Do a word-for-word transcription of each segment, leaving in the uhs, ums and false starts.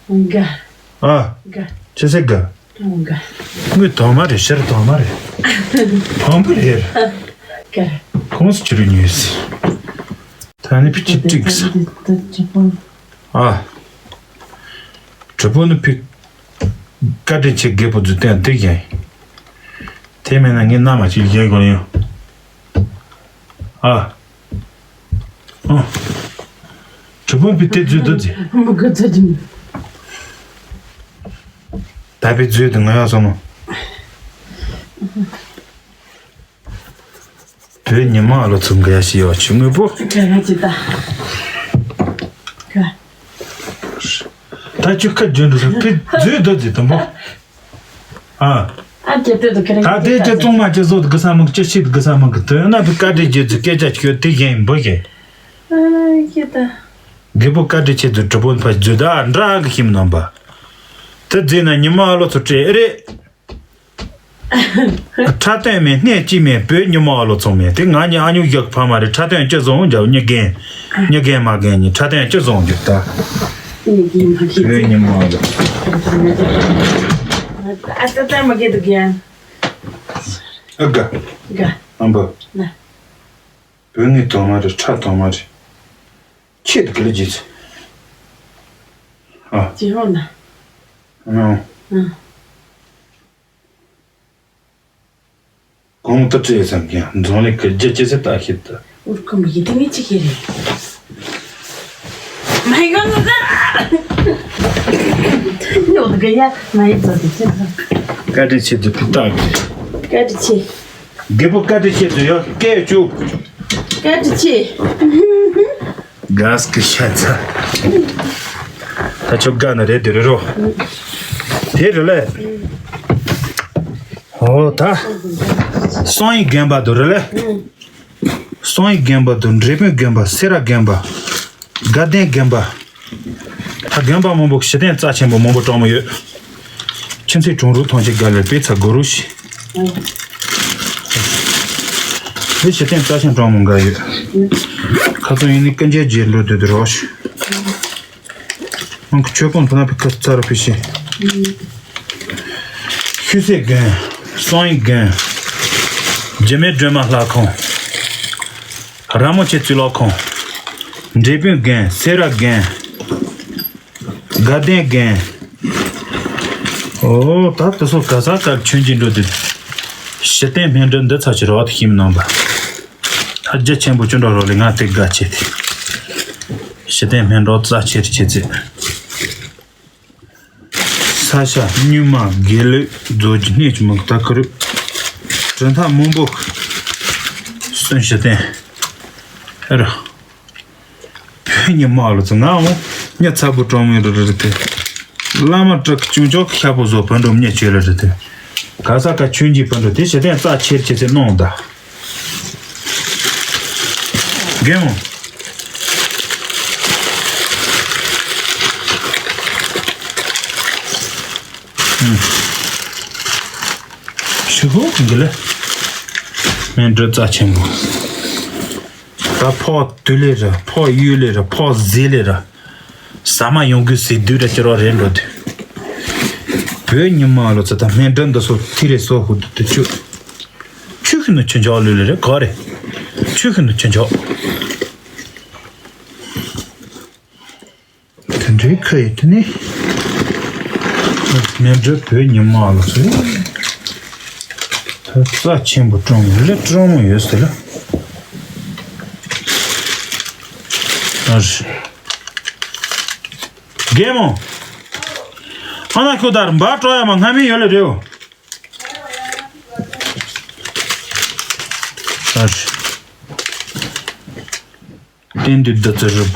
དགའ། ཨ། དགའ། ཅི་ཟེར་དགའ། དགའ། དངུལ་དྭངས་མ་རེད། ཤར་དྭངས་མ་རེད། དྭངས་པོ་རེད། དགའ། གོང་སུ་ཅི་རུ་ཉོས། ད་ནི་ཕི་ཅི་ཀྲིག་ས། ཨ། གྲུ་པོ་ནི་ཕི། བཀའ་དྲིན་ཆེ། རྒད་པོ་རྫུན་བསྟན་དེ་ཡིན། དེ་མེད་ན་ངས་མནའ་མ་ཅིག་བཞེས་དགོས་ཡོང་། ཨ། ཨ། གྲུ་པོ་ནི་ཕི་དེ་རྫུན་དུ་རྫུན། མི་དགོས་རྫུན་རྫུན། ད་ཕི་རྫུན་དུ་ང་ཡང་སོང་ནོ། བོད་ཉི་མ་ཨ་ལོ་ཚོ་འགའ་ཞིག་ཡོད་ཆུ་དངོས་པོ། ག་རེ་ཅི་ད། ག་ད་ཆུ་ཁ་རྒྱུན་དུ་ཕི་རྫུན་དུ་རྫུན་དུ་མོ། ཨ། ཨ་ཅེ་ཏོ་དུ་ག་རེ་ད་དེ་ཅི་ཙོང་མ་ཅི་བཟོ་དུ་གི་ས་མི་གི་ཅི་ཤི་དུ་གི་ས་མི་གི་དོན་ན་བི་བཀའ་དྲིན་རྗེ་བཙུན་སྐད་ཆ་ཁྱོད་དེ་གཞན་འབུ་གི། ཨ་ཅེ་ད། རྒད་པོ་བཀའ་དྲིན་ཆེ་དུ་གྲུ་པོ་ཕ་རྫུན་ད་འདྲ་གི་ཤིམ་ནམ་པ། དེ་རྫུན་ན་ཉི་མ་ཨ་ལོ་ཚོ་བྲེལ་ཨེ་རེད། འཁྲབ་སྟོན་མེད། སྣེ་གཅིག་མེད། བོད་ཉི་མ་ཨ་ལོ་ཚོང་མེད། དེ་ང་གཉིས་ཨ་ཉུག་བཞག་ཕ་མ་རེད། འཁྲབ་སྟོན་ཅི་བཟོ་འོང་རྒྱག་མྱི་རྒན། མྱི་རྒན་མ་རྒན་གཉིས་འཁྲབ་སྟོན་ཅི་བཟོ་འོང་རྒྱུ་ད། མྱི་རྒན་མ་རྒན། བོད་ཉི་མ་ཨ་ལོ། ཨ་ཏ་ཏ་མ་རྒན་དུ་རྒན། ཨ་དགའ། དགའ། ཨམ་བུ། ན། བོད་ངའི་དྭངས་མ་རེད། འཁྲབ་དྭངས་མ་རེད། ཆེད་དུ་ག་ལ་བརྗེད་ཚེ། ཨ། ཅི་ཧོ་ན། ཨ། ཨ། གོང་དུ་བྲིས་ཙམ་གྱིས་འཛམ་གླིང་གི་རྒྱུ་ཅི་ཟེར་ལྟ་ཤེས་ཏེ། འུར་ཁོམ་ཡིད་དེ་མི་གཅིག་ཡིན་རེད། མ་ཡི་གང་ག་ཉོ་དུ་ག་ཡ་མ་ཡི་ཙོ་དེ་ཅི་ཟེར། བཀའ་དྲིན་ཆེ་དུ་ཕུ་བཏགས་དགོས། བཀའ་དྲིན་ཆེ། རྒད་པོ་བཀའ་དྲིན་ཆེ་དུ་ཡོད་སྐད་ཅུ། བཀའ་དྲིན་ཆེ། ག་སྐུ་ཤ་ཚ། ད་ཆོ་དགའ་ན་རེད་དེ་རེད་རོ། དེ་རེད་ལེ། ཨོ་ད། སང་ཡིག་རྒན་པ་དུ་རེད་ལེ། སང་ཡིག་རྒན་པ་དུ་འབྲས་སྤུངས་རྒན་པ་སེ་ར་རྒན་པ། དགའ་ལྡན་རྒན་པ། ད་རྒན་པ་མང་པོ་གཞི་རྟེན་རྩ་ཆེན་པོ་མང་པོ་སྤྲང་མོ་ཡོད། ཁྱིམ་མཚེས་གྲོང་རུ་ཐང་ཆེན་དགའ་ལེར་པའི་ཚ་གོ་རུ་ཤི། དེ་གཞི་རྟེན་རྩ་ཆེན་སྤྲང་མོ་འགའ་ཡོད། ཁ་སང་ཡིན་ནི་ཀུན་མཇལ་རྗེས་འགྲོ་དུས་དུ་རོགས་ཤི། ཨང་ཁུ་ཆོས་ཀོང་ཕུ་ན་ཕི་ཁ་ཙ་ར་ཕི་ཤི། ཤུ་སེ་རྒན། སང་ཡིག་རྒན། འཇིགས་མེད་སྒྲོལ་མ་ལྷ་ཁང་། ར་མོ་ཆེ་གཙུག་ལག་ཁང་། འབྲས་སྤུངས་རྒན། སེ་ར་རྒན། དགའ་ལྡན་རྒན། ཨོ་ད་དེ་ཚོ་ག་ས་གར་ཆུན་གྱིན་འགྲོ་དུས། གཞི་རྟེན་སྨན་སྒྲུབ་འདི་ཚ་ཆེ་ར་བ་དུ་ཤིམ་ནང་པ། ད་རྒྱ་ཆེན་པོ་ཅུང་འགྲོ་རོགས་ལས་ང་དེ་དགའ་ཆེ་དེ། གཞི་རྟེན་སྨན་སྒྲུབ་རྩ་ཆེར་ཆེ་ཚེ། ས་ཤ་སྨྱུག་མ་དགེ་ལུགས་རྫོགས་ཀྱི་གནས་ཀྱི་མི་ད་ཁུ་རུ། གྲུབ་མཐའ་མང་པོ་གསུངས་ཤི་བསྟན་ཨེ་ར། བོད་ཉི་མ་ལོ་ཚོ་ང་འོང་ཉ་ཚ་པོ་གྲོང་མི་རུ་རུ་དེ། བླ་མ་དྲག་ཅུང་ཅོག་ཤ་པོ་བཟོ་བོད་འགྲོ་མྱི་བྱོས་ལ་རུ་དེ། ག་ས་ག་ཆུན་གྱི་བོད་འགྲོ་དེ་ཞི་བསྟན་རྩ་ཆེར་ཆེ་ཚེ་གནང་ད། རྒན་མོ། ཨུམ། ཤི་གོ་འདི་ལ། སྨན་སྒྲུབ་རྩ་ཆེན་པོ། ད་ཕོག་དུས་ལས་ར་ཕོག་ཡུལ་ལས་ར་ཕོག་ཟས་ལས་ར། ཟ་མ་ཡོང་གི་ཟས་དུས་ར་ཅི་རོ་རེད་འགྲོ་དུས། བོད་ཉི་མ་ལོ་ཚོ་ད་སྨན་སྒྲུབ་འདི་སོ་ཐི་རེ་སོ་ཧུ་དུ་དུ་ཆུ། ཆུ་ཤིན་ཏུ་ཆུ་འཇོག་ལུས་ལ་རེ་གོ་རེ། ཆུ་ཤིན་ཏུ་ཆུ་འཇོག་དེ་འདྲའི་ཁ་ཡི་དེ་ནི། མེ་འབྲུ་བོད་ཉི་མ་ལ་སོ། ད་རྩ་ཆེན་པོ་ཀྲུང་ལ་ཀྲུང་མོ་ཡོད་ཟེར་ལ། ཨ་རི། རྒན་མོ། ཨ་ན་ཁོ་དར་འབའ་སྤྲོ་ཡ་མ་སྔ་མི་ཡོད་ལ་རེའོ། ཨ་རི། བསྟན་འདུས་བདུད་རྩི་རུབ།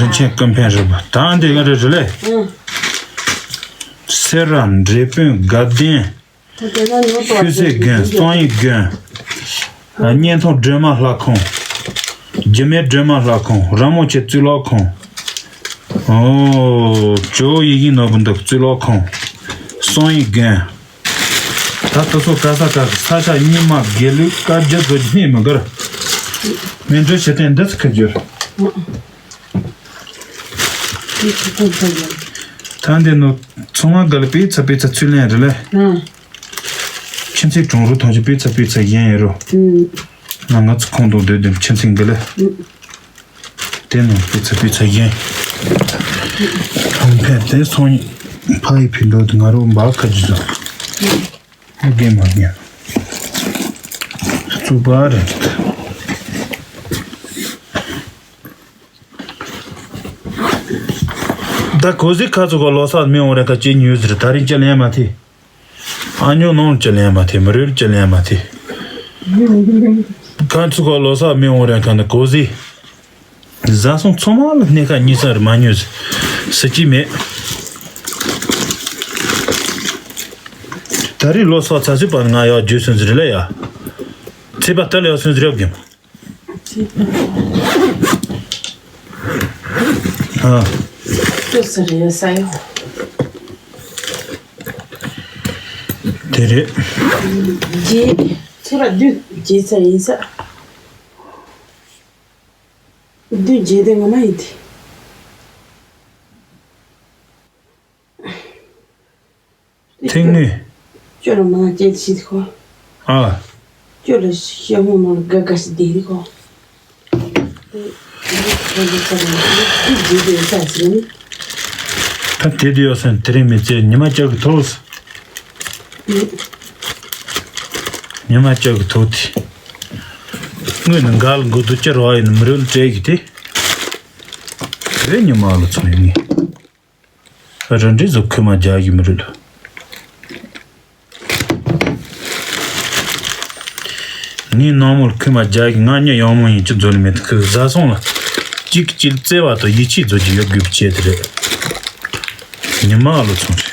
རིན་ཆེན་ཀུན་ཕན་རུབ། ད་འདི་ག་རེ་རེད་ལེ། སེ་ར་འབྲས་སྤུངས་དགའ་ལྡན། ཤུ་སེ་དགོན་སང་ཡིག་དགོན། གཉན་ཐང་སྒྲོལ་མ་ལྷ་ཁང་། འཇིགས་མེད་སྒྲོལ་མ་ལྷ་ཁང་། ར་མོ་ཆེ་གཙུག་ལག་ཁང་། ཨོ། ཇོ་བོ་ཡིད་བཞིན་ནོར་བུ་འདུག་གཙུག་ལག་ཁང་། སང་ཡིག་དགོན། ད་ལྟ་སོ་ག་ས་ག་ས་ཆ་རྙིང་མ་དགེ་ལུགས་བཀའ་བརྒྱུད་དགོས་ཀྱི་གནས་མི་འགར། མེ་འབྲུ་ཞི་བསྟན་འདི་ཚོ་ཁ་བསྒྱུར། དེ་ཚོ་ཁོང་ཚོ་ཡོད། ད་འདི་ནོ་ཚང་མ་ག་ལ་པི་ཚ་པི་ཚ་ཚུལ་ལེན་རེད་ལེ། ཨང་། ཁྱིམ་མཚེས་གྲོང་རུ་ཐང་ཆུ་པི་ཚ་པི་ཚ་གཞན་ཡིན་རོ། ཨང་། ང་ང་ཚོ་ཁོང་དང་སྡོད་དེ་ཁྱིམ་མཚེས་འགི་ལེ། ཨང་། དེ་ནང་པི་ཚ་པི་ཚ་གཞན། ཧང་ཕན་དེ་སོང་ཕ་ཡི་ཕི་འགྲོ་དུ་ང་རོ་འབའ་ཁ་ཇི་ཟོ། ཨང་། རྒན་མ་རྒན། གཙུག་པ་རེད། ད་གོ་ཟི་ཁ་ཚུ་ག་ལོ་སར་མི་འོང་རེ་ཁ་ཅི་ཉུས་ཟེར། ད་རིང་ཅི་ལན་མ་ཐི། ཨ་ཉོ་ནང་ཅི་ལན་མ་ཐི། མི་རུལ་ཅི་ལན་མ་ཐི། ཁ་ཚུ་ག་ལོ་སར་མི་འོང་རེ་ཁ་ནི་གོ་ཟི། བཟའ་སོང་ཚང་མ་ལ་སྣེ་ཁ་གཉིས་ས་རུ་མ་ཉོས་ཟི་ཅི་མེད། ད་རིང་ལོ་སར་ཚ་སུ་པར་ང་ཡག་ཇུས་སུན་ཟི་རེ་ལ་ཡ། ཚེ་པ་ལྟ་ལ་ཡག་སུན་ཟི་རེ་བ་གེམ། ཨ། ཅོ་སི་རེད་ས་ཡོ། དེ་རེད། རྗེས་ཚེ་ར་བདུད་རྗེས་ཚ་ཡིན་ས། བདུད་རྗེས་དེ་ངོ་མ་ཡིན་ཏེ། ཐེངས་ནི། ཅོ་ལ་མ་ཅེ་ཤི་ཁོ། ཨ། ཅོ་ལ་ཤེ་ཧུ་ནོར་ག་ག་ཤི་དེ་རི་ཁོ། ད་དེ་དེ་ཡོད་སན་དེ་རིང་མི་ཚེ་ཉི་མ་ལྕགས་ཀྱི་ཐོག་ཉི་མ་ལྕགས་ཀྱི་ཐོག་དེ། དངོས་ནི་འགལ་འགོ་དུ་ཅི་རོ་ཡིན་མི་རོལ་སྤྲད་གི་དེ། རེ་ཉི་མ་ལ་ཚོང་ཡིན་ངེས། རི་འདྲེ་ཟོ་ཁུ་མ་རྒྱག་གི་མི་རེད། ངའི་ནང་མོར་ཁུ་མ་རྒྱག་གི་ང་གཉིད་ཡང་མོ་ཡིན་གྱི་འཛོལ་མེད་ཁུ་བཟའ་སོང་ལ། གཅིག་གཅིག་བརྩེ་བ་དང་ཡིད་ཆེས་མཛོད་ཀྱི་ཡོད་དགོས་པའི་ཆེད་དུ་རེད། ཉི་མ་ལོ་ཚོང་རེད།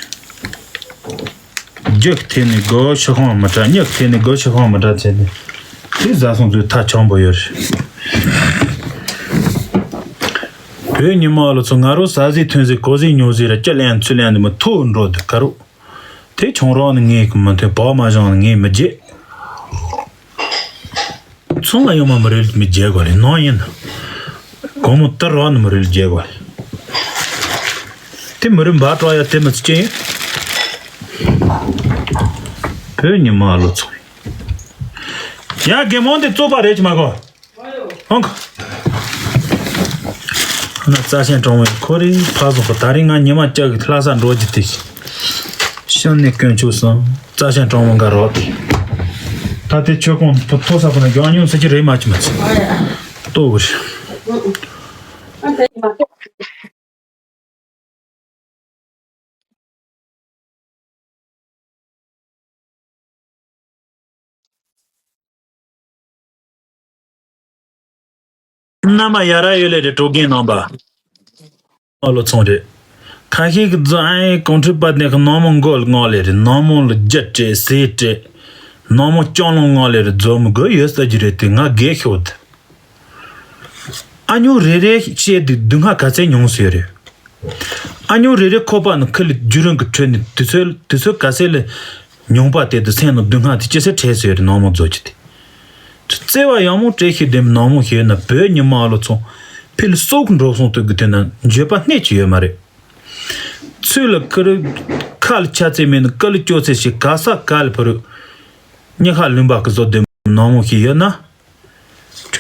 རྒྱུག་ཐེ་ནི་སྒོ་ཤི་ཁང་མི་དྲ་རྙེག་ཐེ་ནི་སྒོ་ཤི་ཁང་མི་དྲ་ཚེ་ནི། དེ་བཟའ་སོང་ཚོའི་ཐག་ཆང་པོ་ཡོད་རེད། བོད་ཉི་མ་ལོ་ཚོ་ང་རོ་ཟ་ཟི་ཐོན་ཟི་གོ་ཟི་ཉོ་ཟི་ར་སྐྱི་ལན་ཚུལ་ལན་འདི་མི་ཐོ་འགྲོ་འདི་ག་རོ། དེ་ཆུང་རོགས་ནི་ངས་གི་མི་ཐོན་བག་མ་བཞང་ནི་ངས་མི་བརྗེད། ཚོང་ལ་ཡོང་མ་མི་རེད་མི་བརྗེད་དགོས་རེད་ནང་ཡིན་ན། དགོང་མོ་ལྟར་རོགས་ནི་མི་རེད་བརྗེད་དགོས་རེད། དེ་མི་རེད་འབའ་གྲོགས་ཡ་དེ་མི་ཚེ་ཅན་ཡིན། བོད་ཉི་མ་ལོ་ཚོང་ཡིན། ཡ་རྒན་མོ་འདི་བཙོག་པ་རེད་ཅི་མ་གོ། ཧོང་གོ། ཁོ་ན་རྩྭ་ཤིང་གྲོང་བའི་ཁོ་རེ་ཕ་བཟང་གི་ད་རིང་ང་ཉི་མ་ལྕགས་ཀྱི་ལྷ་ས་འགྲོ་རྒྱུ་དེ། ཤིང་ནས་དཀོན་མཆོག་གསུམ་རྩྭ་ཤིང་གྲོང་བ་འགའ་རོགས་དེ། ད་དེ་ཆོས་ཁོང་ཐོ་ས་ཁོ་ན་རྒྱང་སྙོམས་ས་ཀྱི་རེད་མ་ཆི་མ་ཆི། ལྟོ་བུར། མནའ་མ་ཡ་ར་ཡོད་ལེ་རེད་སྤྲོ་རྒན་རྣམ་པ། ཨ་ལོ་ཚོང་རེད། ཁ་ཤས་ཀྱི་རྫུ་ཨའི་གོང་ཁྲོས་པ་དེ་གི་ནང་མོ་མགོ་ལ་ངོ་ལེ་རེད་ནང་མོ་ལ་རྒྱུ་སྤྲད་ཟས་སྤྲད། ནང་མོ་སྤྱང་ལོང་ངོ་ལེ་རེད་རྫོ་མི་དགོས་ཡོད་ས་ཀྱི་རེད་དེ་ང་རྒས་ཤོག་དེ། ཨ་ཉོ་རེ་རེ་བཤད་དུས་སྡུག་བསྔལ་ག་ཚད་མྱོང་ཟེར་རེད། ཨ་ཉོ་རེ་རེ་ཁོ་པ་ནི་ཁི་ལི་རྒྱུ་རང་གི་ཁྲོད་ནས་དུས་ཚོད་དུས་ཚོད་ག་ཚད་ལ་མྱོང་པ་དེ་དུ་སེམས་ནང་སྡུག་བསྔལ་དེ་ཅི་སེ་འཕྲད་ཟེར་རེད་ནང་མོ་རྫོ་ཅི་དེ། བརྩེ་བ་ཡག་མོ་སྤྲད་ཤེས་དེ་ནང་མོ་ཤེས་ན་བོད་ཉི་མ་ཨ་ལོ་ཚོང་ཕི་ལི་སོག་འགྲོ་སོང་དུ་གི་དེ་ན་འགྱོད་པ་སྣེ་ཅི་ཡོད་མ་རེད། ཚུལ་ལ་ཁི་རུ་ཁ་ལ་ཆ་ཚད་མེད་ན་ཀ་ལི་ཅོ་ཚད་ཞིག་ག་ས་ག་ལ་ཕུ་རུ་ཉི་ཁ་ལུང་པ་གི་བཟོ་དེ་ནང་མོ་ཤེས་ཡོད་ན།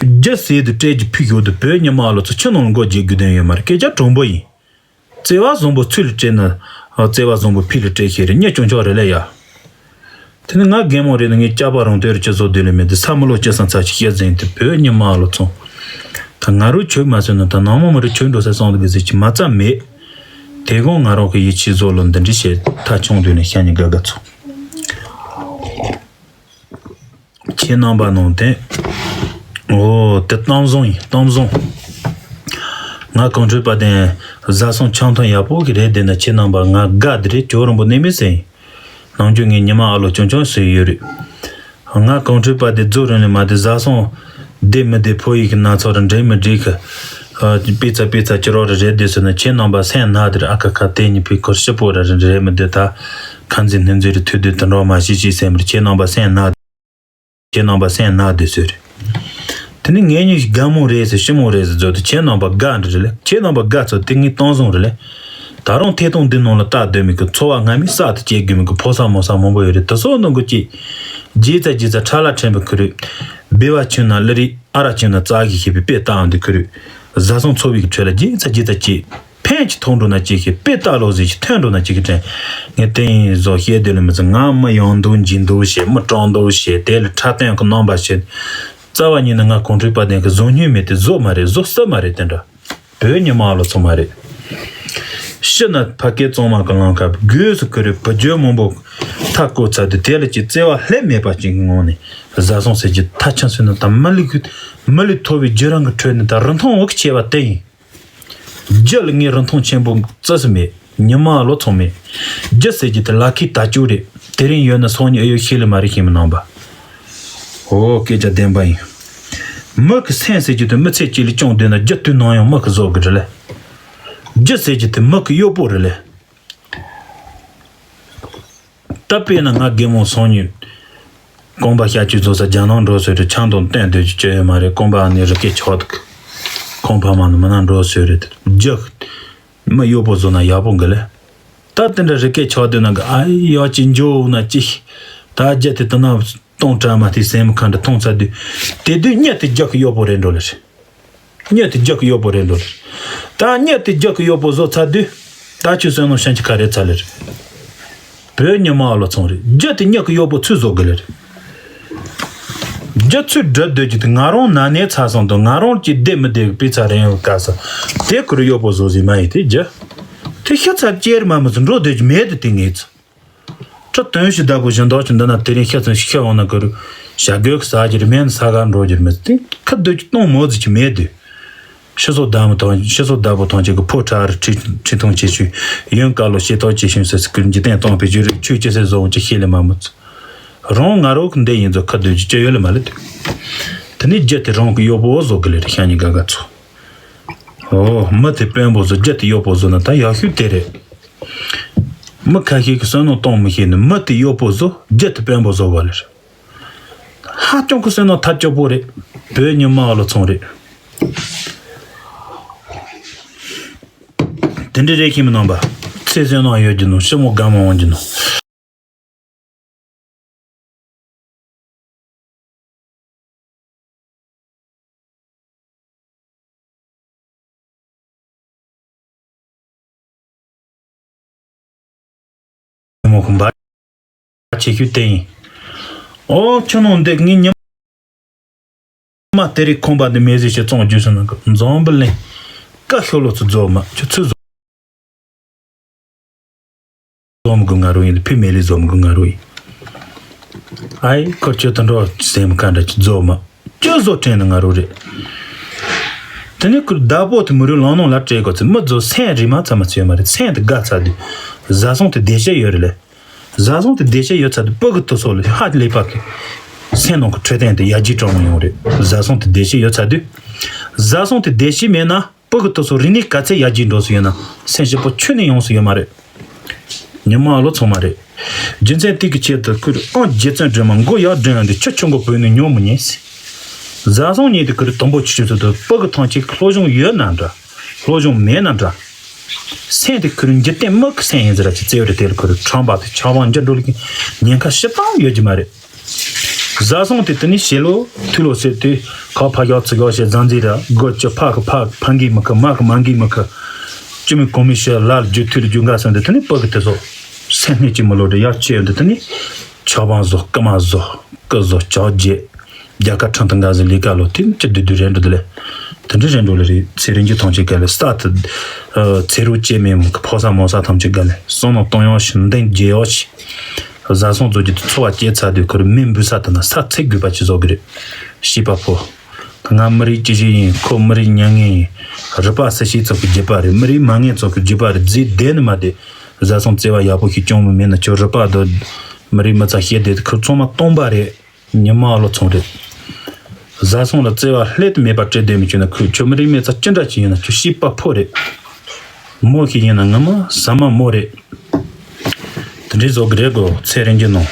རྒྱུ་ཟེར་དུ་སྤྲད་ཀྱི་ཕུག་ཡོད་དུ་བོད་ཉི་མ་ལོ་ཚོ་ཕྱི་ནང་མགོ་རྒྱས་དགོས་དོན་ཡོད་མ་རེད་སྐད་ཆ་དྲང་པོ་ཡིན། བརྩེ་བ་བཟང་པོ་ཚུལ་སྤྲད་ན། བརྩེ་བ་བཟང་པོ་ཕི་ལ་སྤྲད་ཤེས་རེད་ཉེ་སྐྱོན་ཆོག་རེད་ལ་ཡ། དེ་ནི་ང་རྒན་མོ་རེད་ན་ངའི་སྐྱ་པ་རང་དོན་རེ་ཅི་བཟོ་དོན་ལས་མེད་དེ་ས་མི་ལོ་ཅི་སང་ཚ་ཞིག་བཤད་ཟིན་དེ་བོད་ཉི་མ་ལོ་ཚོང་། ད་ང་རོ་ཆོས་མ་ཟོས་ན་ད་ནང་མོ་མི་རེ་ཆོས་འགྲོ་ས་སོང་དུ་གི་ཟེར་གྱི་མ་རྩ་མེད། དེ་གོང་ང་རང་གི་ཡིད་ཆེས་བཟོ་ལོ་འདི་འདྲི་བྱེད་ཐ་ཆུང་དུས་ནས་ཤ་ཉི་དགའ་དགའ་ཚོ། ཁྱེད་རྣམ་པ་ནང་དེ། འོ་དེ་གཏམ་བཟང་ཡིན་གཏམ་བཟང་། ང་གོང་ཁྲོས་པ་དེ་བཟའ་སོང་ཆང་ཐོན་ཡག་པོ་གི་རེད་དེ་ན་ཁྱེད་རྣམ་པ་ང་དགའ་དེ་རེད་ཇོ་རིན་པོ་གནས་མི་ཟེར་ཡིན། ནམ་རྒྱུན་ངས་ཉི་མ་ཨ་ལོ་ཅུང་ཅུང་ཟེར་ཡོད་རེད། ང་གོང་ཁྲོས་པ་དེ་རྫོགས་རིང་ལས་མ་དེ་བཟའ་སོང་། བདེ་མི་བདེ་ཕོ་ཡིག་གི་སྣ་ཚོགས་ར་འགྲིག་མི་འགྲིག་གི་པི་ཚ་པི་ཚ་ཅི་རོགས་ར་རེད་དེ་ཟེར་ན་ཁྱེད་རྣམ་པ་སེམས་ན་དེ་ར་ཨ་ཁ་ཁ་དེ་གཉིས་ཕི་ཁུར་ཞི་པོ་ར་རེད་མི་འདུག་ད། ཁ་འཛིན་སྣུན་འཛིན་རེ་ཐུག་དུས་དུ་འགྲོ་མ་ཤེས་ཤེས་སེམས་རེ་ཁྱེད་རྣམ་པ་སེམས་ན། ཁྱེད་རྣམ་པ་སེམས་ན་དེ་ཟེར་རེད། དེ་ནི་ངེད་གཉིས་དགའ་མོ་རེད་ཟེར་ཞི་མོ་རེད་ཟེར་བརྗོད་དུ་ཁྱེད་རྣམ་པ་དགའ་འདྲ་རེད་ལེ་ཁྱེད་རྣམ་པ་དགའ་ཚོ་དེ་ངའི་གཏམ་བཟང་རེད་ལེ། ད་རུང་ཐད་གཏོང་འདི་ནང་ལ་ལྟ་སྡོད་མི་གི་འཚོ་བ་སྔ་མའི་གསར་དུ་སྐྱེལ་དགོས་མི་གི་ཕོ་གསར་མོ་གསར་མང་པོ་ཡོད་རེད། དེ་ཚོ་ནང་གི་ཅིག་རྗེས་ཚ་རྗེས་ཚ་ཁྲ་ལ་ཕྲན་པའི་ཁུ་རེད། སྦལ་པ་ཁྱིམ་ན་ལི་རི་ཨ་རག་ཁྱིམ་ན་རྩྭ་གི་ཤེས་པའི་དཔེ་ལྟའང་འདི་ཁུ་རེད། བཟའ་ཚང་འཚོ་བའི་གི་ཁྲོད་ལ་རྗེས་ཚ་རྗེས་ཚ་སྐྱེལ། ཕན་ཅིག་ཐོགས་འགྲོ་ན་ཅིག་གི་དཔེ་ལྟ་ལོ་ཟིག་ཅིག་ཐོན་འགྲོ་ན་ཅིག་གི་དྲན། ངས་དེ་ཡིན་ཟོ་བཤད་སྡོད་ལ་མི་ཚེ་ང་མི་ཡོང་འདུག་འཇིག་འདུག་བྱེད། མི་སྐྲག་འདུག་བྱེད། དེ་ལ་འཁྲབ་སྟོན་གི་རྣམ་པ་བྱེད། རྩ་བ་ཉིད་ནས་ང་གོང་ཁྲོས་པ་དན་གི་བཟོ་སྙིང་མེད་དེ་བཟོ་མ་རེད། བཟོ་སྲིད་མ་རེད། དེ་འདྲ་བོད་ཉི་མ་ལོ་ཚོ་མ་རེད། ཤི་ན་ཕ་སྐད་གཙང་མ་གི་ལམ་ཁ་སྒོས་སུ་ཁུར་རེ་བུ་རྒྱུད་མང་པོ་མཐའ་བསྐོར་ཚར་དུས་དེ་ལ་ཅིག་བརྩེ་བ་ལྷད་མེད་པ་ཅིག་གི་ངང་ནས་བཟའ་ཚང་ཟེར་གྱི་མཐའ་ཆང་སོན་ན་དང་མི་ལུས་མི་ལུས་ཐོབ་པའི་རྒྱུ་རང་གི་ཁྲོད་ནས་ད་རིན་ཐང་བོ་གི་ཆེ་བ་དེ་ཡིན། རྒྱུ་ལ་ངས་རིན་ཐང་ཆེན་པོ་བརྩི་ས་མེད། ཉི་མ་ལོ་ཚང་མེད། རྒྱུ་ཟེར་རྒྱུ་དེ་ལ་ཁའི་དར་ལྕོག་རེད། དེ་རིང་ཡོད་ན་སང་ཉིན་ཨེ་ཡོད་ཤེས་ལེ་མ་རེད། ཤེས་མི་རྣམ་པ། ཨོ་སྐད་ཆ་བདེན་པ་ཡིན། མི་གི་སེམས་ཟེར་རྒྱུ་དེ་མི་ཚེ་གཅིག་ལ་སྐྱོང་འདོད་ན་རྒྱུ་དུས་ནམ་ཡང་མི་གི་བཟོ་གི་རེད་ལེ། རྒྱུ་ཟེར་རྒྱུ་དེ་མི་གི་གཡོག་པོ་རེད་ལེ། ད་དཔེར་ན་ང་རྒན་མོ་སང་ཉིན་རྐང་པ་ཤ་ཆུ་བཟོ་ས་རྒྱ་ནང་འགྲོ་ཟེར་དུས་ཆང་དང་བསྟན་སྡོད་ཀྱི་སྤྱོད་ཡོད་མ་རེད། རྐང་པ་ནི་རི་སྐེད་ཆག་འདུག་ཁང་ཕ་མ་ནི་མི་ན་འགྲོ་ཟེར་རེད། རྒྱུ་མི་གཡོག་པོ་བཟོ་ན་ཡག་པོ་འགི་ལེ། ད་དེ་འདྲ་རི་སྐེད་ཆག་སྡོད་ན་གི་ཨ་ཡ་ཅི་འཇོ་ན་ཅི། ད་རྒྱུ་དེ་དུ་ན་སྟོང་ཕྲ་མ་དེ་སེམས་ཁ་འདྲ་མཐོང་ཚར་དུས་དེ་དུས་གཉིད་དེ་རྒྱུ་གི་གཡོག་པོ་རེད་འགྲོ་ལེ་རེད། གཉིད་དེ་རྒྱུ་གི་གཡོག་པོ་རེད་འགྲོ་ལེ། ད་གཉིད་དེ་རྒྱུ་གི་གཡོག་པོ་བཟོ་ཚར་དུས་ད་ཁྱོད་བསོད་ནམས་ཤན་གྱི་ཁ་རེད་ཚར་ལེ་རེད། བོད་ཉི་མ་ཨ་ལོ་ཚང་རེད། རྒྱུ་དེ་གཉིད་གི་གཡོག་པོ་ཚུར་བཟོ་དགོས་ལེ་རེད། རྒྱུ་ཚུར་སྒྲུབ་སྡོད་རྒྱུ་དེ་ང་རང་ན་ནས་ཚ་སོང་དང་ང་རང་གི་བདེ་མི་བདེ་གི་དཔེ་ཚ་རེ་ཡོང་དཀའ་ས་དེ་ཁུར་གཡོག་པོ་བཟོ་ཟིན་མ་ཡིན་དེ་རྒྱུ། དེ་ཤི་ཚར་ཅེར་མ་མི་ཚོ་འགྲོ་སྡོད་རྒྱུ་མེད་དེ་དེ་ངེས་ཚོ། ཁྲི་སྟོན་ཞིག་བདག་པོ་གཞན་དག་ཅིག་འདི་ན་དེ་རིང་ཤི་ཚོན་ཞིག་ཤི་འོང་ན་ཁུར་བྱ་རྒོད་ཀྱི་ཟ་རྒྱུ་རེད། མེད་ན་ས་གར་འགྲོ་རྒྱུ་རེད། མི་ཚོ་དེ་ཁ་སྡོད་ཀྱི་གཏོང་མོ་ཟིག་ཅིག་མེད་དེ། ཤི་སོ་བདག་མོ་ཐང་ཤི་སོ་བདག་པོ་ཐང་ཆེ་གི་ཕོ་ཁྲ་རུ་ཁྲི་ཁྲི་ཐུང་ཆེ་ཤུ་ཡོན་བཀའ་ལོ་ཤེས་ཐོག་ཆེ་ཤུ་ཟེར་སི་ཀུར་འཇིག་རྟེན་སྟོང་པའི་རྒྱུ་རིགས་ཆོས་ཅི་ཟེར་བཟོ་འོང་ཅི་ཤེས་ལེ་མ་མོ་ཚོ། རང་ང་རོ་གི་འདི་ཡིན་ཚོ་ཁ་སྡོད་ཀྱི་ཅི་ཡོད་ལེ་མ་ལེ་དེ། དེ་ནི་རྒྱུ་དེ་རང་གི་གཡོག་པོ་བཟོ་གི་ལེ་རེད་ཤ་ཉི་དགའ་དགའ་ཚོ། ཨོ་མི་དེ་དཔོན་པོ་བཟོ་རྒྱུ་དེ་གཡོག་པོ་བཟོ་ན་ད་ཡག་ཤོས་དེ་རེད། མི་ཁ་ཤས་ཀྱི་བསོད་ནམས་གཏོང་མི་ཤེས་ནི་མི་དེ་གཡོག་པོ་བཟོ་རྒྱུ་དེ་དཔོན་པོ་བཟོ་བ་ལེ་རེད། ཧ་ཅང་གི་བསོད་ནམས་ཐབས་སྐྱོ་པོ་རེད། བོད་ཉི་མ་ཨ་ལོ་ཚང་རེད། དེ་འདྲ་རེད་ཤེས་མི་རྣམ་པ། ཚེ་བསོད་ནམས་ཡོད་རྒྱུ་ནོ་ཤི་མོ་དགའ་མོ་འོང་རྒྱུ་ནོ། མོ་ཁུམ་པ་ཆེ་ཤོས་དེ་ཡིན། ཨོ་ཁྱོད་ནང་འདི་ངའི་ཉི་མ་དེ་རིང་ཁོམ་པ་འདི་མེ་ཟི་ཞེ་ཙོང་རྒྱུ་སོང་ན་འཛམ་བུ་གླིང་ཀ་ཤོ་ལོ་ཚུ་རྫོགས་མ་ཁྱོད་ཚུ་རྫོགས། བཟོ་མི་དགོས་ང་རོ་ཡིན། ཕི་མེ་ལི་བཟོ་མི་དགོས་ང་རོ་ཡིན། ཨའི་ཁོ་ཁྱོད་དུ་འགྲོ་སེམས་ཁ་འདྲ་ཅི་བཟོ་མ་ཁྱོད་བཟོ་དྲན་ནི་ང་རོ་རེད། དེ་ནི་ཁུར་བདག་པོ་དེ་མི་རུ་ལང་ནང་ལ་སྤྲད་དགོས་ཚེ་མི་བཟོ་སེམས་རིས་མ་ཚ་མ་ཚོད་མ་རེད། སེམས་དེ་དགའ་ཚ་དུས་བཟའ་ཚང་དེ་བདེ་སྐྱིད་ཡོད་རེད་ལེ། བཟའ་ཚང་དེ་བདེ་སྐྱིད་ཡོད་ཚ་དུས་སྤུ་གུ་དེ་ཚོ་ལ་ཧ་ལས་པ་གི་སེམས་ནང་གི་འཕྲོད་བསྟེན་དེ་ཡར་རྒྱས་གྲང་མོ་ཡོང་རེད། བཟའ་ཚང་དེ་བདེ་སྐྱིད་ཡོད་ཚ་དུས་བཟའ་ཚང་དེ་བདེ་སྐྱིད་མེད་ན། སྤུ་གུ་དེ་ཚོ་རིག་གནས་ག་ཚད་ཡར་རྒྱས་འགྲོ་སྲིད་ཡོད་ན་སེམས་ཞིབ་པོ་ཁྱོན་ནས་ཡོང་སྲིད་ཡོད་མ་རེད། ཉི་མ་ཨ་ལོ་ཚང་མ་རེད། རྒྱུ་མཚན་དེ་གི་ཆེད་དུ་ཁུར་ཨང་རྒྱལ་བཙན་སྒྲོལ་མ་མགོ་ཡར་སྒྲོན་ཡོང་དུས་ཁྱོད་ཆུ་མགོ་བོས་ནས་ཉོ་མི་ཉན་སྲིད། བཟའ་ཚང་གཉིས་དེ་ཁུར་དང་པོ་ཆུ་ཆུ་ཚོད་དུ་སྤུ་གུ་ཐང་ཆེ་གི་སློབ་སྦྱོང་ཡོད་ན་འདྲ། སློབ་སྦྱོང་མེད་ན་འདྲ། སེམས་དེ་ཁུར་འཇིག་རྟེན་མི་གི་སེམས་ཡིན་ཟེར་ར་ཅི་བརྩེ་བ་རེ་དེ་ལ་ཁུར་ཁྲམ་པ་དེ་ཆགས་པ་འཇིག་འགྲོ་ལུགས་ཉེན་ཁ་ཞིབ་ཏང་ཡོད་ཀྱི་མ་རེད། བཟའ་ཚང་དེ་དེ་ནི་ཞེ་ལོ་ཐུ་ལོ་ཟེར་དུས་ཁ་ཕ་ཞོག་ཚི་ཞོག་ཞེས་བཟང་འཛིན་ར་སྒོ་ཅི་ཕ་གི་ཕ་གི་ཕ་འགི་མི་ཁི་མ་གི་མ་འགི་མི་ཁི་ཅི་མི་གོ་མི་ཤེས་ལ་རྒྱུ་ཐུ་ལ་རྒྱུ་འགའ་སོང་དེ་དེ་ནི་ཕ་གི་དེ་ཚོ་སེམས་ནི་ཅི་མི་ལོ་དེ་ཡག་ཅི་ཡོད་དེ་དེ་ནི་ཆོག་པང་བཟོ་ཀི་མ་བཟོ་ཀི་བཟོ་ཅོག་རྗེ་རྒྱ་གར་ཁྲང་དང་འགའ་ཟི་ལི་ཀ་ལོ་དེ་ནི་ཅི་དུ་དུ་རེད་འགྲོ་དེ་ལས་དེ་འདྲི་རེད་འགྲོ་ལེ་རེད། ཚེ་རིང་གི་ཐང་ཆེ་ག་ལེ་ས་དེ་ཚེ་རུ་ཅེ་མེ་མི་གི་ཕོ་ས་མོ་ས་ཐམས་ཅད་ག་ལེ་སོང་ནང་གཏོང་ཡོང་ཞིང་འདེང་རྒྱེ་ཡོང་ཞིང་། བཟའ་ཚང་བཟོ་རྒྱུ་དེ་འཚོ་བ་སྐྱེལ་ཚར་དུས་ཁོ་རང་མི་འབུད་ས་དེ་ན་ས་ཚིག་དགོས་པ་ཅི་བཟོ་གི་རེད། བྱིས་པ་ཕོ། ང་མི་རིགས་ཅི་ཞིག་ཡིན། ཁོ་མི་རིགས་མྱ་ངན་ཡིན། རུས་པ་སུ་ཞིག་ཚོགས་ཀྱི་རྒྱུད་པ་རེད། མི་རིགས་མ་ངན་ཚོགས་ཀྱི་རྒྱུད་པ་རེད། རྫས་བསྡད་ནི་མ་བསྡད། བཟའ་ཚང་བརྩེ་བ་ཡག་པོ་ཞིག་བྱུང་མི་མེད་ན་ཁྱོད་རུས་པ་དོ། མི་རིགས་མི་ཚང་ཤེས་བསྡད་དེ་ཁོ་ཚང་མ་སྟོང་པ་རེད། ཉི་མ་ཨ་ལོ་ཚོང་རེད། བཟའ་ཚང་ལ་བརྩེ་བ་ལྷད་དུ་མེད་པ་བྲལ་བསྡད་མི་ཁྱོད་ན་ཁོས་ཁྱོད་མི་རིགས་མེད་ཚ་ཅི་འདྲ་ཅིག་ཡིན་ན་ཁྱོད་བྱིས་པ་ཕོ་རེད། མོ་ཞིག་ཡིན་ན་ངོ་མ་ཟ་མ་མོ་རེད། དེ་འདྲའི་བཟོ་གི་རེད་གོ་ཚེ་རིང་གི་ནང་།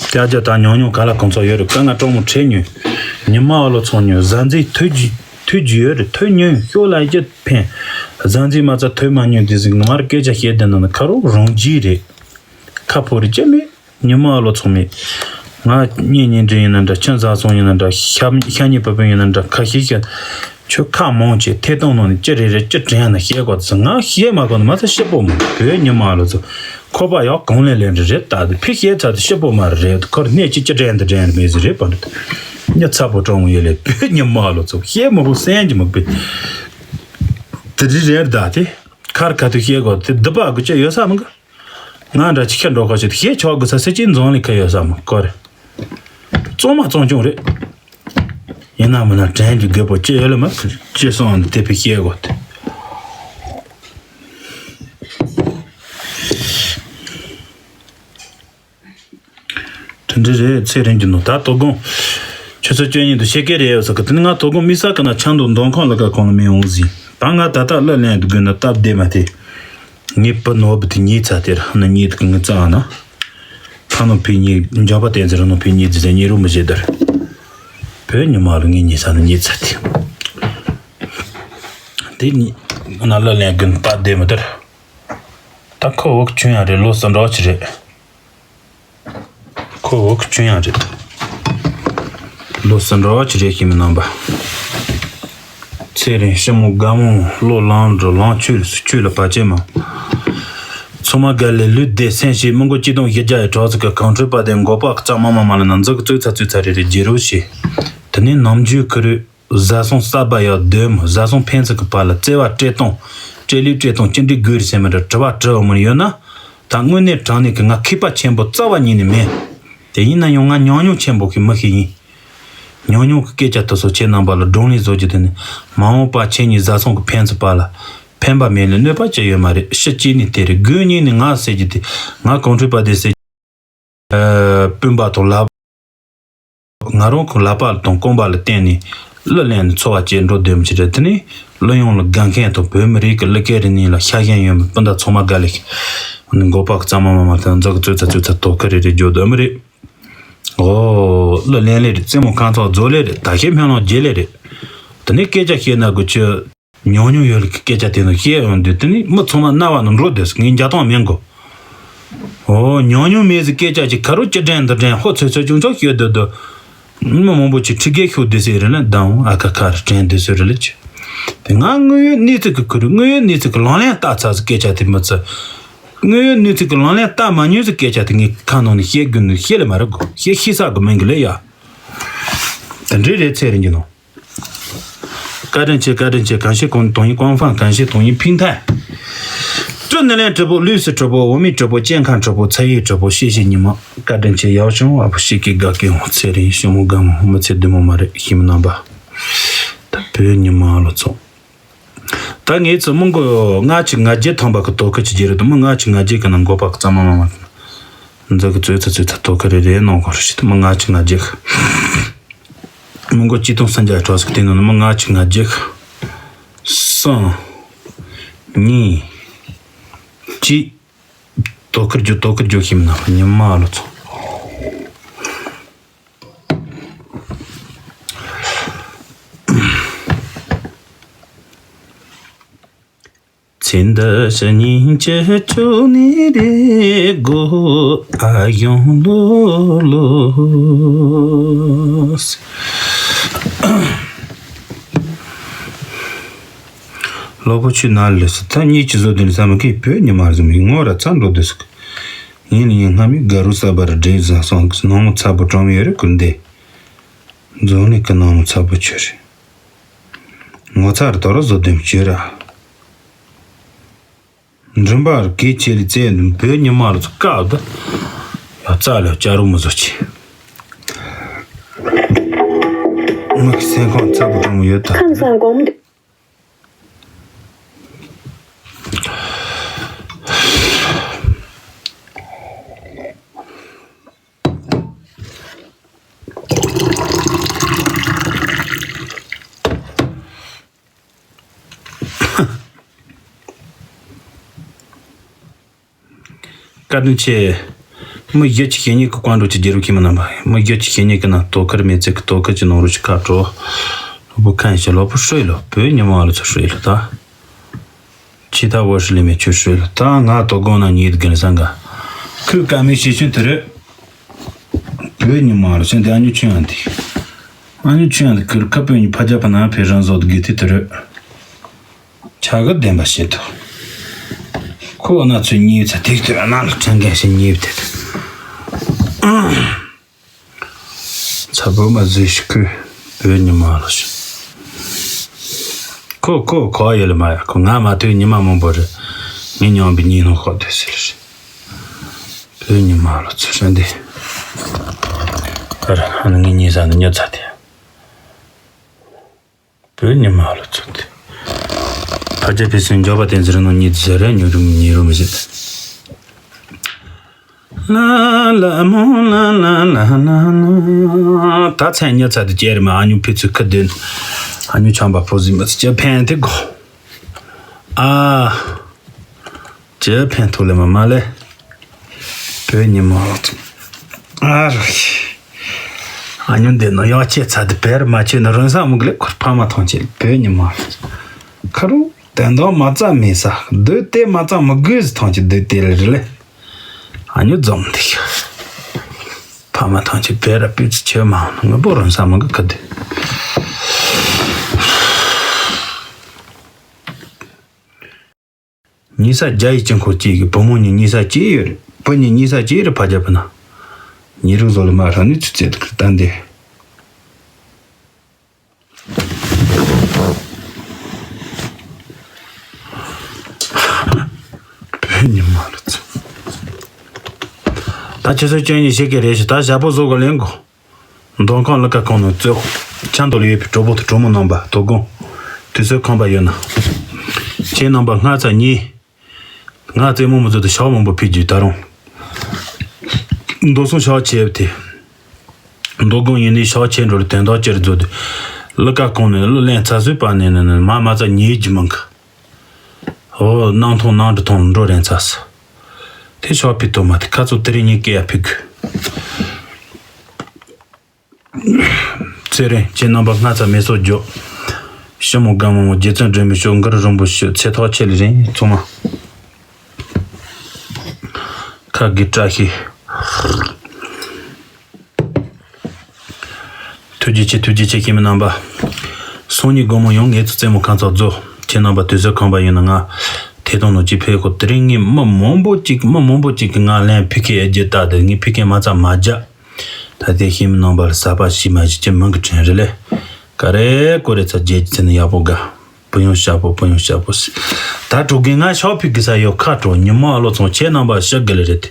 སྐྱ་རྒྱ་དང་ཉུང་ཉུང་ག་ལ་གང་ཚོགས་ཡོད་རེད། དཀའ་ངལ་སྤྲང་མོ་ཁྲེལ་ཉོན། ཉི་མ་ཨ་ལོ་ཚོང་ཉོན། བཟའ་འཛིན་ཐུགས་རྗེ་ ཕུད་རྒྱུ་ཡོད་རེད། ཐོས་མྱོང་། ཤོ་ལ་ཡི་ཅི་ཕན། བཟའ་འཛིན་མ་རྩ་ཐོས་མ་མྱོང་དེ་ཟིག་ང་ར་སྐད་ཆ་བཤད་བསྡད་ན་ནི་ཁ་རོག་རང་རྒྱུ་རེད། ཁ་ཕོ་རེད་ཅི་མེད། ཉི་མ་ཨ་ལོ་ཚང་མས། ང་གཉེན་ཉེ་འབྲེལ་ཡིན་ན་འདྲ། ཁྱིམ་བཟའ་ཚང་ཡིན་ན་འདྲ། ཤ་ཤ་ཉེ་བུ་སྤུན་ཡིན་ན་འདྲ། ཁ་ཤས་ཤིག་ཁྱོད་ཁ་མང་ཆེ་ཐད་གཏོང་ནང་ནས་ཅི་རེད་རེད་ཅི་དྲན་ན་བཤད་དགོས་ཟེར། ང་བཤད་མ་དགོས་ན་མ་ཚད་ཤི་པོ་མོ་བོད་ཉི་མ་ཨ་ལོ་ཚོ་ཁོ་པ་ཡག་གང་ལས་ལས་འདྲ་རེད། ད་དེ་ཕི་བཤད་ཚར་དུ་ཤི་པོ་མ་རེད། ཁོར་གནས་ཅི་ཅི་དྲན་དུ་དྲན་མེད་ཟེར་རེད་པ་འདྲ། ཉ་ཚ་པོ་གྲོང་ཡོད་ལས་བོད་ཉི་མ་ཨ་ལོ་ཚོ་བཤད་མ་དགོས་སེམས་ཀྱི་མ་བུད། དེ་རི་རེད་ད་དེ་ཁར་ཁ་ཐུག་བཤད་དགོས་དེ་སྡུག་པ་དགོས་ཅི་ཡོད་ས་མི་དགོས། ང་འདྲ་ཅི་ཁྱེད་འགྲོ་ཁ་ཤས་ཤེས་ཆོག་དགོས་ས་སེ་ཅིན་རྫོང་ལས་ཁ་ཡོད་ས་མ་ཀོ་རེད། གཙང་མ་གཙང་རྐྱང་རེད། ཡིན་ན་མིན་ན་དྲན་རྒྱུ་རྒད་པོ་ཅི་ཡོད་ལ་མ་ཅི་སོང་དེ་ཕི་ཤེས་དགོས་ཏེ། དེ་འདྲ་རེད། ཚེ་རིང་གི་ནོ་ད་དོ་དགོང་ཆུ་ཚོད་བཅུ་གཉིས་དུ་ཤེས་ཀྱི་རེད་ཟེར་གི། དེ་ནི་ང་དོ་དགོང་དམིགས་བསལ་གི་ན་ཆང་དུ་འདོན་ཁང་ལ་ཀ་གང་ལ་མི་ཡོང་ཟིན། ད་ང་ད་ལྟ་གླུ་ལེན་དུ་དགོས་ན་སྟབས་བདེ་མ་དེ། ངའི་བུ་ནོར་བུ་དེ་ཉིད་ཚ་དེར་ཧ་ན་ཉིད་དུ་ངི་ཙ་ཨ་ན། ཐ་ནོ་ཕི་ཉིད་འཇམ་པ་བསྟན་ཚེ་ར་ནོ་ཕི་ཉིད་དུ་ཟེར་ཉི་རུ་མི་བྱེད་དར། བོད་ཉི་མ་ལ་ངའི་ཉི་ས་ནི་ཉིད་ཚ་དེ། དེ་ཉི་ང་ལ་ལེན་དགོས་ན་སྟབས་བདེ་མི་དར། ད་ཁོ་འུག་ཆུང་ཡང་རེད། ལོ་སུ་འདྲ་ཅི་རེད། ཁོ་འུག་ཆུང་ཡང་རེད། ལོ་སུ་འདྲ་ཅི་རེད་ཤེས་མི་རྣམ་པ། ཚེ་རིང་ཞི་མོ་དགའ་མོ་བློ་ལང་འགྲོ་ལང་ཆོས་ལ་ཆོས་ལ་བར་ཆད་མ། ཚང་མ་དགའ་ལས་ལུས་བདེ་སེམས་ཤེས། མི་མགོ་གཅིག་སྟོང་བཞི་བརྒྱ་ཡི་གྲོགས་ཚོ་གི་གང་འཕྲོད་པ་དེ་འགོ་པ་གཙང་མ་མ་མ་ལ་ན་འཛག་གི་བཙོས་ཚ་བཙོས་ཚ་རེ་རེ་རྗེ་རོ་ཤེས། དེ་ནས་ནམ་རྒྱུན་ཁུ་རུ། བཟའ་ཚང་གསར་པ་ཡག་སྡོད་མོ་བཟའ་ཚང་ཕན་ཚུན་གྱི་བར་ལ་བརྩེ་བ་སྤྲད་སྟངས། སྤྲད་ལུགས་སྤྲད་སྟངས་ཅི་འདྲའི་དགོས་རེད་ཟེར་མི་འདྲ་དྲི་བ་དྲི་བ་མི་ཡོད་ན། ད་དངོས་གནས་དྲང་གནས་ཀྱི་ང་མཁས་པ་ཆེན་པོ་རྩ་བ་ཉིད་ནས་མེད། དེ་ཡིན་ན་ཡང་ང་ཉུང་ཉུང་ཆེན་པོ་གི་མི་ཞིག་ཡིན། ཉུང་ཉུང་གི་སྐད་ཆ་དེ་ཚོ་ཁྱེད་རྣམ་པ་ལ་སྒྲུང་ལས་བཟོ་རྒྱུ་དེ་ནི། མ་འོངས་པ་ཁྱེད་གཉིས་བཟའ་ཚང་གི་ཕན་ཚུན་བར་ལ། ཕན་པ་མེད་ལས་གནོད་པ་ཅི་ཡོད་མ་རེད། ཕྱི་གཅིག་ནས་དེ་རེད། དགོས་ཉིད་ནས་ང་ཟེར་རྒྱུ་དེ། ང་གང་འཕྲོད་པ་དེ་ཟེར། སྤུན་པ་དང་ལབ། ང་རང་གི་ལག་པ་དང་རྐང་པ་ལ་བརྟེན་ནས་གླུ་ལེན་ནས་འཚོ་བ་སྐྱེལ་འགྲོ་འདོད་མི་ཅི་རེད། དེ་ནས་གླུ་དབྱངས་ལ་དགའ་མཁན་དང་བོད་མི་རིགས་ཀྱི་གླུ་སྐད་རིག་གནས་ལ་ཤ་ཞེན་ཡོད་མི་སྤུན་ཟླ་ཚང་མ་དགའ་ལེ་ཤིག་འགོ་པ་གཙང་མ་མ་མ་དང་འཛག་གི་ཙོས་ཚ་ཙོས་ཚ་དོ་ཁ་རེ་རེ་རྒྱོ་འདོད་མི་རེད། ཨོ་གླུ་ལེན་ལེ་རེད། རྩེད་མོ་ཁང་ཚོགས་རྫོགས་ལེ་རེད། ད་ཤེད་སྨོན་ལམ་རྒྱས་ལེ་རེད། དེ་ནས་སྐད་ཆ་བཤད་ན་དགོས་ཆོས། ཉུང་ཉུང་ཡོད་ལ་སྐད་ཆ་དེ་ནི་བཤད་ཡོང་དུས་དེ་ནི་མི་ཚང་མ་རྣ་བ་ནང་འགྲོ་དུས་ངས་འཇའ་ཐང་མིན་གོ། ཨོ་ཉུང་ཉུང་མེད་ཟིག་སྐད་ཆ་ཅིག་ཁ་རོ་ཅི་དྲན་འདི་དྲན་ཧོ་ཚོད་ཚོད་ཅུང་ཅུང་ཤོད་སྡོད་དོ། མི་མང་པོ་ཅིག་ཁྲི་གེ་ཤོད་དུས་ཟེར་རེ་ལ་དང་ཨ་ཁ་ཁ་རེ་དྲན་དུས་ཟེར་རེ་ལ་ཅི། དེ་ང་དངོས་ཡོད་གནས་ཚུལ་གི་ཁུ་རུ་དངོས་ཡོད་གནས་ཚུལ་གི་ལང་ལན་བཏགས་ཚར་ཟིག་སྐད་ཆ་དེ་མི་ཚེ། དངོས་ཡོད་གནས་ཚུལ་གི་ལང་ལན་བཏགས་མ་མྱོང་ཟིག་སྐད་ཆ་དེ་ངས་ཁ་ནང་ནས་བཤད་དགོས་ནས་བཤད་ལ་མ་རེད་གོ། བཤད་ཤེས་ས་གི་མིན་གི་ལེ་ཡ། དེ་འདྲའི་རེད་ཚེ་རིང་གི་ནང་། བཀའ་དྲིན་ཆེ། བཀའ་དྲིན་ཆེ། གང་ཤེས་གང་དོན་ཡིན་ཀོང་ཧྥང་གང་ཤེས་དོན་ཡིན་ཕིང་ཐན། ཀྲུ་ནི་ལན་གྲུ་པོ་ལུས་སུ་གྲུ་པོ་འོ་མི་གྲུ་པོ་སྐྱེ་ཁམས་གྲུ་པོ་ཚ་ཡི་གྲུ་པོ་ཤེས་ཤེས་ཉི་མ། བཀའ་དྲིན་ཆེ་ཡག་བྱུང་བ་པོ་ཤེས་ཀྱི་དགའ་ཀྱི་འོང་ཚེ་རིང་ཞི་མོ་དགའ་མོ་མི་ཚེ་བདེ་མོ་མ་རེད་ཤིམ་རྣམ་པ། ད་བོད་ཉི་མ་ལོ་ཚོ། ད་ངས་ཚོ་མི་མགོ་ལྔ་གཅིག་ང་བརྒྱད་ཐམ་པ་གི་དོ་ཁུར་གྱི་རྗེས་རེད་དོ། མི་ལྔ་གཅིག་ང་བརྒྱད་གི་ནང་མགོ་པ་གི་གཙང་མ་མ་མ་འཛག་གི་ཙོས་ཚ་ཙོས་ཚ་དོ་ཁུར་རེ་རེ་གནང་དགོས་རེད་ཤི། མི་ལྔ་གཅིག་ང་བརྒྱད་གི། མི་མགོ་གཅིག་སྟོང་སུམ་བརྒྱ་གྲོགས་ཤིག་དེ་ནང་ནས་མི་ལྔ་གཅིག་ང་བརྒྱད་གི། གསུམ། གཉིས། གཅིག་དོ་ཁུར་རྒྱུ་དོ་ཁུར་རྒྱུ་ཤིམ་ན་ཉི་མ་ལོ་ཚོ། ཚེ་འདི་ཕྱི་ཉིན་གྱི་ཆོ་ནི་རེ་གོ་ཨ་ཡོང་ལོ་ལོ། ལོ་པོ་ཆུ་ན་ལི་སི་ཐ་གཉིས་ཀྱི་བཟོ་དོན་ས་མ་ཁའི་བོད་ཉི་མ་རིམ་ཡིན་ངོ་ར་ཚ་འགྲོ་དུས་སུ། ཡིན་ལ་ཡིན་སྔ་མའི་དགའ་རུ་ས་བར་འདྲེས་བཟའ་སོང་གི་ནང་མོ་ཚ་པོ་གྲོང་ཡོད་རེད་ཀུན་བདེ། འཛོམས་ལས་ཀྱི་ནང་མོ་ཚ་པོ་ཆུ་རེད། ངོ་ཚ་རུ་དོ་རུ་བཟོ་དོན་བཅོས་ར། མགྲིན་པ་གི་ཆེ་ལི་ཙེ་བོད་ཉི་མ་ལ་ཚོ་བཀག་ད། ཡ་རྩ་ལ་བཅའ་རུ་མི་བཟོ་ཆེ། མི་གི་སེམས་ཁོང་ཚ་པོ་གྲོང་ཡོད་ད། ཁམས་སངས་གོང་མ། བཀའ་དྲིན་ཆེ། མི་བཞི་ཅིག་ཞེ་གཉིས་ཀྱི་བཀའ་འགྲོ་ཅིག་རྒྱལ་རབས་ཁྱིམ་མི་རྣམ་པ། མི་བཞི་ཅིག་ཞེ་གཉིས་ཀྱི་ནང་དོ་ཁུར་མེད་ཚིག་གི་དོ་ཁུར་གྱི་ནང་རུ་ཅིག་ཁ་དྲོ། ལོ་པོ་ཁན་ཞིག་ལོ་པོ་ཧྲུའི་ལོ། བོད་ཉི་མ་ལོ་ཚོ་ཧྲུའི་ལོ་ད། ཆི་ད་བོ་ཧྲི་ལི་མེ་ཆུ་ཧྲུའི་ལོ་ད། ང་དོ་དགོང་ན་ཉིད་གན་སང་ག་ཁུ་ཀ་མི་ཤི་ཆུན་དུ་རུ། བོད་ཉི་མ་ལོ་ཚོ་འདི་ཨ་ཉུ་ཆུན་ཡང་འདི། ཨ་ཉུ་ཆུན་ཡང་འདི་ཁུར་ཁ་པོ་ཉི་ཕ་རྒྱ་པ་ན་ཕེ་རང་བཟོ་དགེ་ཐི་དུ་རུ། ཆ་ག་བདེན་པ་བཤད་དོ། ཁོ་ན་ཚོས་ཉིད་ཚ་ཐིག་ཏུ་ཨ་ན་ལ་ཁྲང་གན་ཞིག་ཉིད་དེ། ཚ་བོ་མ་ཟོས་ཤིག་ཁོས་བོད་ཉི་མ་ལོ་ཞིག་ཁོ་ཁོ་ཁོ་ཡོད་ལ་མ་ཡ་ཁོ་ང་མ་ཐོས་ཉི་མ་མང་པོ་རེད། ངས་མྱོང་བའི་ཉིན་ནོ་ཁོ་དེ་ཟེར་རེད། བོད་ཉི་མ་ལོ་ཚོ་རེད་འདི། ཨ་ར་ཨ་ནི་ངས་ཉིན་ས་ནི་ཉོ་ཚ་དེ། བོད་ཉི་མ་ལོ་ཚོ་དེ། ཕ་རྒྱལ་ཕེ་སོན་འཇོག་པ་བསྟན་ཟེར་ནོ་ཉིད་ཟེར་རེད། ཉོ་རུམ་ཉི་རུམ་ཟེར། ལ་ལ་མོ་ལ་ལ་ལ་ལ་ལ། ད་ཚན་ཉི་ཚ་དུ་ཅེར་མ་ཨ་ཉུ་ཕི་ཚུ་ཁ་དོན། ཨ་ཉུ་ཆམ་པ་ཕོ་ཟི་མ་ཚུ་ཅེ་ཕན་ཐེ་གོ། ཨ། ཅེ་ཕན་ཐུ་ལེ་མ་མ་ལེ། བོད་ཉི་མ་ལོ་ཚོ། ཨ་རོ། ཨ་ཉུ་འདི་ནོ་ཡོ་ཅེ་ཚ་དུ་བེར་མ་ཆེ་ན་རོན་ས་མུག་ལེ་ཁུར་ཕ་མ་ཐོང་ཅེ་བོད་ཉི་མ་ལོ་ཚོ། ཁ་རུ། དོན་དག་མ་རྩ་མེད་ས། སྡོད་དེ་མ་རྩ་མི་དགོས་སུ་ཐང་ཆེ་སྡོད་དེ་ལ་རི་ལེ། ཨ་ཉོ་འཛོམས་འདི་ཤ། ཕ་མ་ཐང་ཆེ་བེ་ར་པི་ཙི་ཆེ་མ་ཧོན་ངོ་པོ་རོན་ས་མ་གི་ཁ་དེ། ཉི་ས་རྒྱ་ཡི་ཅིང་ཁོ་ཅེ་གི་བུ་མོ་ཉི་ཉི་ས་ཅེ་ཡོད་རེད། བུ་ཉི་ཉི་ས་ཅེ་རེད་ཕ་རྒྱ་བུ་ན། ཉི་རུ་བཟོ་ལ་མ་ར་ནི་ཚུ་ཚེ་དུ་ཁ་ཏན་དེ། བོད་ཉི་མ་ལོ་ཚོ། ད་ཁྱེད་ཚོ་སྐྱོན་ཉི་ཤེས་ཀྱི་རེད་ཤི། ད་ཞྭ་པོ་བཟོ་གོ་ལེན་གོ། མདོ་ཁང་ལི་ཀ་ཁང་ནང་བཙོས། ཆང་དོ་ལ་ཡོད་པའི་གྲོགས་པོ་དང་གྲོགས་མོ་རྣམ་པ་དོ་དགོང་། དུས་ཚོད་ཁོམ་པ་ཡོད་ན། ཁྱེད་རྣམ་པ་སྔ་ཚ་གཉིས། ང་རྩེད་མོ་མི་བཟོ་དུ་ཞག་མང་པོ་ཕེབས་རྒྱུ་ད་རུང་། མདོ་སོང་ཞག་ཆེ་བ་དེ། མདོ་དགོང་ཡིན་ནི་ཞག་ཆེ་འགྲོ་ལ་དོན་དག་ཅེར་བཟོ་དུ། ལི་ཀ་ཁང་ནས་ལི་ལན་ཚ་སུའི་པ་ནས་ནས་ནས་མ་མ་ཚ་ཉེས་ཀྱི་མང་གི། ཨོ་ནང་ཐོང་ནང་འགྲོ་ཐོང་འགྲོ་རན་ཚ་སི། དེ་ཞག་ཕི་ཏོ་མ་དེ་ཁ་ཚོ་དེ་རིང་ཉིན་སྐད་ཡ་ཕི་གུ། ཚེ་རིང་ཁྱེད་རྣམ་པ་སྔ་ཚ་མེ་སོ་འཇོ། ཤི་མོ་དགའ་མོ་རྗེ་བཙུན་སྒྲོལ་མའི་ཞོ་མགར་རིན་པོ་ཆེ་ཚེ་ཐོག་ཆེ་ལ་རིང་ཚང་མ། ཁ་གི་བཀྲ་ཤིས། ཐུགས་རྗེ་ཆེ་ཐུགས་རྗེ་ཆེ་ཁྱེད་མི་རྣམ་པ། སང་ཉིན་དགོང་མོ་ཡང་ངེད་ཚོ་རྩེད་མོ་ཁང་ཚོགས་རྫོགས། ཁྱེད་རྣམ་པ་དུས་ཚོད་ཁོམ་པ་ཡོད་ན་ང་། ཐད་གཏོང་ནང་ཅིག་ཕེབས་ཁོ་དེ་རིང་ངས་མི་མང་པོ་ཅིག་མི་མང་པོ་ཅིག་གི་ང་ལན་ཕི་ཁེ་ཨེ་རྒྱུ་ད་དེ་ངས་ཕི་ཁེ་མ་ཚ་མ་རྒྱ། ད་དེ་ཤེས་མི་རྣམ་པ་ལ་ཟ་པ་ཞིག་མ་ཞིག་ཅི་མང་གི་དྲན་རེ་ལས། ཀ་རེ་ཀོ་རེ་ཚ་རྒྱལ་གྱི་ཚེ་ནི་ཡག་པོ་དགའ། བུ་ཡོང་ཞག་པོ་བུ་ཡོང་ཞག་པོ་སི། ད་དྲུག་གི་ང་ཤོག་ཕི་གི་ས་ཡོད་ཁ་དྲོ་ཉི་མ་ཨ་ལོ་ཚོང་ཁྱེད་རྣམ་པ་ཤ་གི་ལ་རེད་དེ།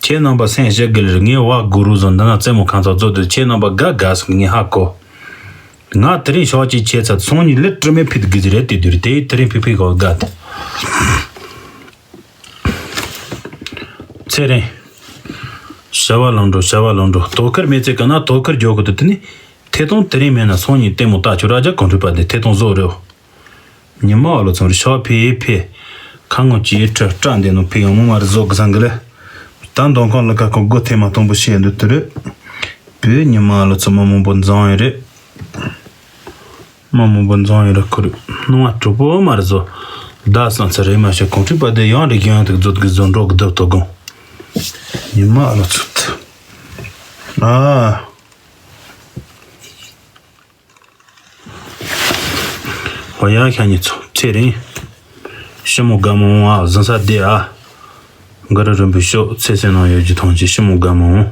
ཁྱེད་རྣམ་པ་སེམས་ཤ་གི་ལ་རེད། ངས་བ་གུ་རུ་བཟོ་འདི་ན་རྩེད་མོ་ཁང་ཚ་རྫོགས་དུས་ཁྱེད་རྣམ་པ་དགའ་དགའ་སོང་ངས་ཧ་གོ། ང་དེ་རིང་ཞོགས་ཀྱི་ཆེ་ཚ་ཚོང་ཉིད་ལས་དྲི་མེད་ཕིད་དགོས་ཀྱི་རེད་དེ་དུས་དེ་དེ་རིང་ཕི་ཕི་གོ་དགའ་དེ། ཚེ་རིང་། བྱ་བ་ལང་འགྲོ་བྱ་བ་ལང་འགྲོ་དོ་ཁུར་མེད་ཚེ་ག་ན་དོ་ཁུར་འཇོག་གི་འདུག་དེ་ནི་ཐད་གཏོང་དེ་རིང་མེད་ན་སང་ཉིན་ལྟད་མོ་ལྟ་ཆོག་ར་ཇ་གོང་ཁྲི་པ་དེ་ཐད་གཏོང་བཟོ་རེད། ཉི་མ་ཨ་ལོ་ཚང་རི་ཤོག་ཕི་ཕི། ཁ་ངོ་ཅིའི་ཁྲི་སྐྲ་འདི་ནོ་ཕི་ཡང་མོ་མ་རི་བཟོ་གི་སང་གི་ལེ། ད་མདོ་ཁང་ལི་ཀ་ཁོ་སྒོ་ཐེ་མ་སྟོང་པོ་ཤེས་འདུག་དེ་རེད། བོད་ཉི་མ་ཨ་ལོ་ཚང་མ་མང་པོ་འཛང་ཡོད་རེད། མ་མང་པོ་འཛོམས་ཡོད་ར་ཁུ་རུ། སྣང་བ་གྲོགས་པོ་མ་རེད་བཟོ། བདག་སང་ཚེ་རེ་མ་ཤེས་གོང་ཁྲི་པ་དེ་ཡང་རེ་གྱོན་དུ་མཛོད་གི་བཟོ་འགྲོ་གི་བདག་ཐོ་དགོང་། ཉི་མ་ཨ་ལོ་ཚུད། ཨ། ཧོ་ཡ་ཤ་ཉི་ཚོ་ཚེ་རིང་། ཤི་མོ་དགའ་མོ་འོང་ཨ་ཟང་ས་བདེ་ཨ། མགར་རིན་པོ་ཤོག་ཚེ་སེམས་ནང་ཡོད་ཀྱི་ཐང་ཆེ་ཤི་མོ་དགའ་མོ་འོང་།